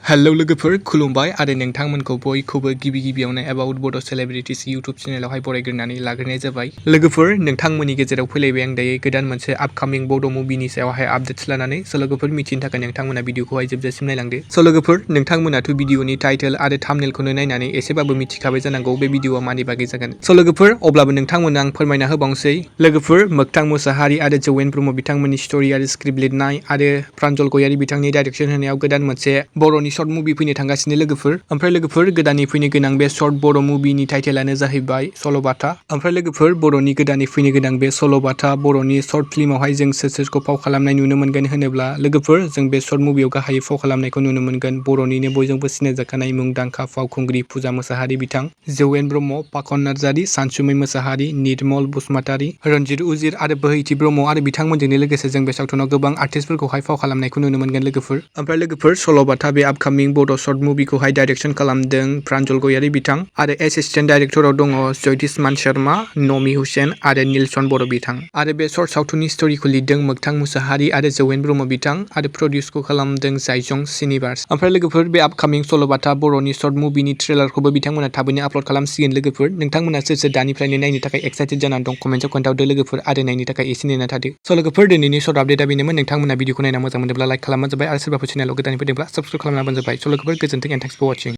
Hello लोगोफोर खुलुमबाय आरो नोंथांमोनखौ बयखौबो गिबियावनो एबाउट बड' सेलेब्रिटिस इउटुब चेनेलावहाय बरायग्रोनानै लाग्रोनाय जाबाय। लोगोफोर नोंथांमोननि गेजेराव फैलायबाय आं दायो गोदान मोनसे आपकामिं बड' मुभिनि सायावहाय आपडेट्स लानानै लोगोफोर मिथिनो थाखाय नोंथांमोना भिडिअखौहाय जोबजासिम नायलांदो। लोगोफोर नोंथांमोनाथ' भिडिअनि टाइटेल आरो थाम्बनेलखौनो नायनानै एसेबाबो मिथिखाबाय जानांगौ बे भिडिअआ मानि बागै जागोन। लोगोफोर अब्लाबो नोंथांमोननो आं फोरमायना होबावनोसै। लोगोफोर मोगथां मुसाहारि आरो जौयेन ब्रह्म बिथांमोननि स्ट'रि आरो स्क्रिप्ट लिरनाय आरो प्रान्जल गयारि बिथांनि डाइरेक्सन होनायाव गोदान मोनसे बर'नि सर्ट मुभि फैनो थांगासिनो लोगोफोर। ओमफ्राय लोगोफोर गोदानै फैनो गोनां बे सर्ट बर' मुभिनि टाइटेलानो जाहैबाय सल'बाथा। ओमफ्राय लोगोफोर बर'नि गोदानै फैनो गोनां बे सल'बाथा बर'नि सर्ट फिल्मावहाय जों सोरखौ फाव खालामनाय नुनो मोनगोन होनोब्ला लोगोफोर जों बे सर्ट मुभियाव गाहायै फाव खालामनायखौ नुनो मोनगोन बर'निनो बयजोंबो सिनायजाखानाय मुंदांखा फावखुंग्रि फुजा मुसाहारि बिथां, जौयेन ब्रह्म, पाखन नार्जारि, सानसुमै मुसाहारि, निरमल बसुमतारी, रनजित उजिर आरो बोहैथि ब्रह्म आरो बिथांमोनजोंनो लोगोसे जों बे सावथुनाव गोबां आर्टिस्टफोरखौहाय फाव खालामनायखौ नुनो मोनगोन लोगोफोर। ओमफ्राय लोगोफोर सल'बाथा बे आपकामिं बड' सर्ट मुभिखौहाय डाइरेक्सन खालामदों प्रान्जल गयारि बिथां आरो एसिस्टेन्ट डाइरेक्टराव दङ जयतिसमान शर्मा, नमी हुसेन आरो नीलसन बर' बिथां। आरो बे सर्ट सावथुननि स्ट'रिखौ लिरदों मोगथां मुसाहारि आरो जौयेन ब्रह्म बिथां आरो प्रडिउसखौ खालामदों जायजं सिनिभार्स। ओमफ्राय लोगोफोर बे आपकामिं सल'बाथा बर'नि सर्ट मुभिनि ट्रेलारखौबो बिथांमोना थाबैनो आपल'ड खालामसिगोन लोगोफोर। नोंथांमोना सोर दानिफ्रायनो नायनो थाखाय एक्साइटेड जानानै दं कमेन्टआव खोन्थाहरदो लोगोफोर आरो नायनो थाखाय एसे नेना थादो। लोगोफोर दिनैनि सर्ट आपडेटआ बेनोमोन। नोंथांमोना भिडिअखौ नायना मोजां मोनोब्ला लाइक खालामबानो जाबाय आरो सोरबाफोर चेनेलाव गोदानै फैदोंब्ला साबस्क्राइब खालामनाबानो जाबाय। लोगोफोर गोजोन्थों एन्ड थेंक्स फर वाचिं।